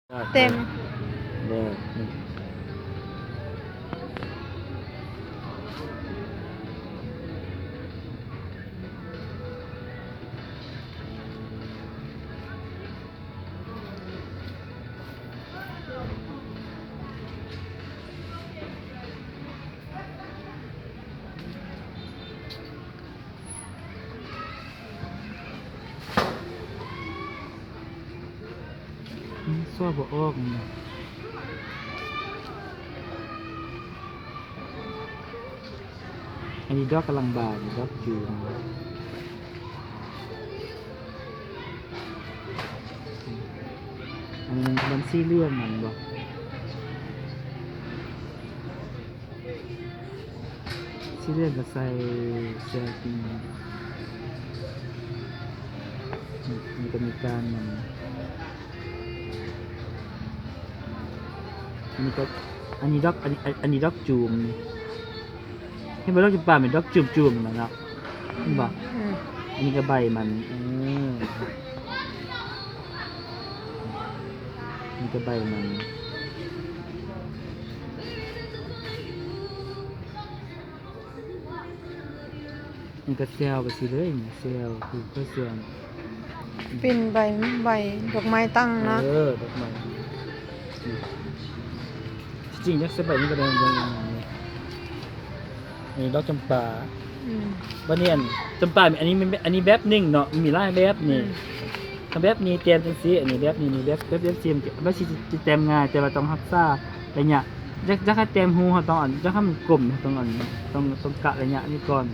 ເຕັມ. ເດີ. ອືມ ຊອກບໍ່ອອກນີ້ນະ. ອັນນີ້ດອກກຳລັງບານ ດອກຈູມ. ອັນນີ້ມັນ ມັນສີເຫຼືອງຫັ້ນບໍ່? ສີເຫຼືອງກໍໃສ່ເສື້ອ ອືມ ນີ້ກໍມີການນຳ ອັນນີ້ກໍ ອັນນີ້ດອກ ອັນນີ້ ອັນນີ້ດອກຈູມ ເຫັນບໍ່? ດອກຈຳປາແມ່ນດອກຈູມໆ ນະເນາະ ເຫັນບໍ່? ອືມ ອັນນີ້ກໍໃບມັນ ເອີ ນີ້ກໍໃບມັນ. ນີ້ກໍແຊວໄປຊີ້ເລີຍ ນີ້ແຊວ ຄືເຂົາແຊວ ປິ່ນໃບ ໃບດອກໄມ້ຕັ້ງນະ ເອີ ດອກໄມ້ ນີ້ ທີ່ຈິງຢາກໃສ່ໃບນີ້ກໍໄດ້ ນີ້ ນີ້ດອກຈຳປາ. ອືມ ບັດນີ້ອັນຈຳປາ ອັນນີ້ແມ່ນ ອັນນີ້ແບບໜຶ່ງເນາະ ມີຫຼາຍແບບນີ້ ອືມ ຖ້າແບບນີ້ແຕ້ມຈັ່ງຊີ້ ອັນນີ້ແບບນີ້ ນີ້ແບບ ແບບ ແບບຊີ້ ແບບຊີ້ຈະແຕ້ມງ່າຍ ແຕ່ວ່າຕ້ອງຮັກສາໄລຍະ ຢາກ ຢາກໃຫ້ແຕ້ມຮູ ເຮົາຕ້ອງອັນ ຢາກໃຫ້ມັນກົມ ເຮົາຕ້ອງອັນ ຕ້ອງ ຕ້ອງກະໄລຍະນີ້ກ່ອນ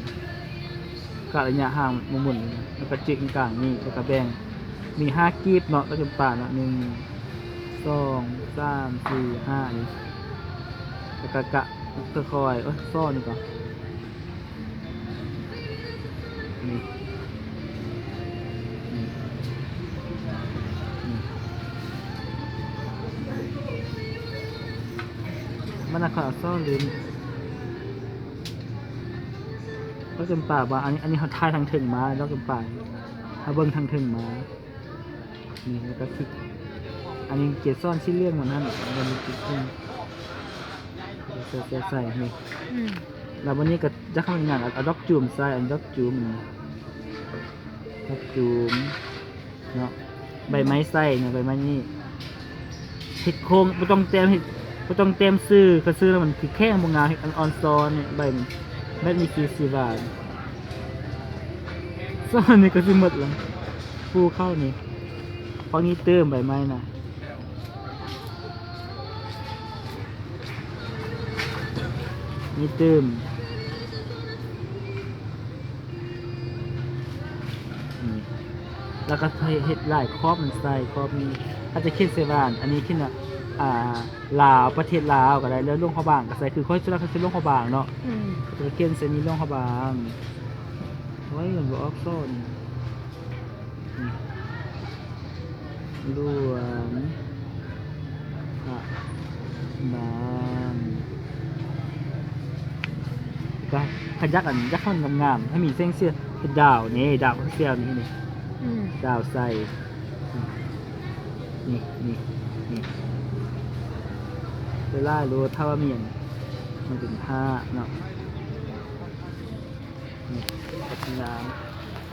ກະໄລຍະຫ່າງມັນໝູນ ແລ້ວກໍຈຶກກາງນີ້ ແລ້ວກໍແບ່ງ ມີຫ້າກີບເນາະ ດອກຈຳປາເນາະ ໜຶ່ງ ສອງ ສາມ ສີ່ ຫ້າ ນີ້ ແລ້ວກໍກະ ຄ່ອຍໆ ເອີ ຊໍນີ້ກ່ອນ ນີ້ ນີ້ ນີ້ ມັນນະ ຂ້ອຍເອົາຊໍລືມ ດອກຈຳປາວ່າ ອັນນີ້ ອັນນີ້ເຮົາຖ່າຍທາງເທິງມາ ດອກຈຳປາ ເຮົາເບິ່ງທາງເທິງມາ ນີ້ ແລ້ວກໍຊິ ອັນນີ້ເກສອນສີເຫຼືອງມັນຫັ້ນ ແລ້ວກໍມີຈຸດໜຶ່ງ ໃສ່ ໃສ່ ໃສ່ ນີ້ ອືມ ແລ້ວບັດນີ້ກໍຈະເຂົ້າງານ ເອົາ ເອົາດອກຈູມໃສ່ ອັນດອກຈູມ ດອກຈູມເນາະ ໃບໄມ້ໃສ່ເນາະ ໃບໄມ້ນີ້ ເຮັດໂຄ້ງ ບໍ່ຕ້ອງແຕ້ມ ເຮັດ ບໍ່ຕ້ອງແຕ້ມຊື່ ຄັນຊື່ແລ້ວມັນຄືແຂງ ບໍ່ງາມ ເຮັດອັນອ່ອນຊອນນີ້ ໃບມັນ ແບບນີ້ຄືຊິຫວານ ຊອນນີ້ກໍຊິໝົດລະ ປູເຂົ້ານີ້ ພວກນີ້ຕື່ມໃບໄມ້ນະ ນີ້ຕື່ມ ນີ້ ແລ້ວກໍໃສ່ເຮັດລາຍຂອບມັນໃສ່ ຂອບນີ້ ອາດຈະຂຽນໃສ່ວ່າ ອັນນີ້ຂຽນວ່າ ອ່າ ລາວ ປະເທດລາວກໍໄດ້ ແລ້ວຫຼວງພະບາງກໍໃສ່ ຄືຂ້ອຍສ່ວນຫຼາຍຂ້ອຍໃສ່ຫຼວງພະບາງເນາະ ອືມ ກໍຂຽນໃສ່ນີ້ ຫຼວງພະບາງ ໂອ້ຍ ມັນບໍ່ອອກຊໍນີ້ ຫຼວງພະບາງ ກໍຄັນຢາກອັນ ຢາກໃຫ້ມັນງາມໆ ໃຫ້ມີແສງສຽງ ເຮັດດາວນີ້ ດາວເຊວນີ້ ນີ້ ອືມ ດາວໃສ່ ນີ້ ນີ້ ນີ້ ເວລາໂລດ ຖ້າວ່າມີອັນ ມັນເປັນຜ້າເນາະ ນີ້ ງາມ.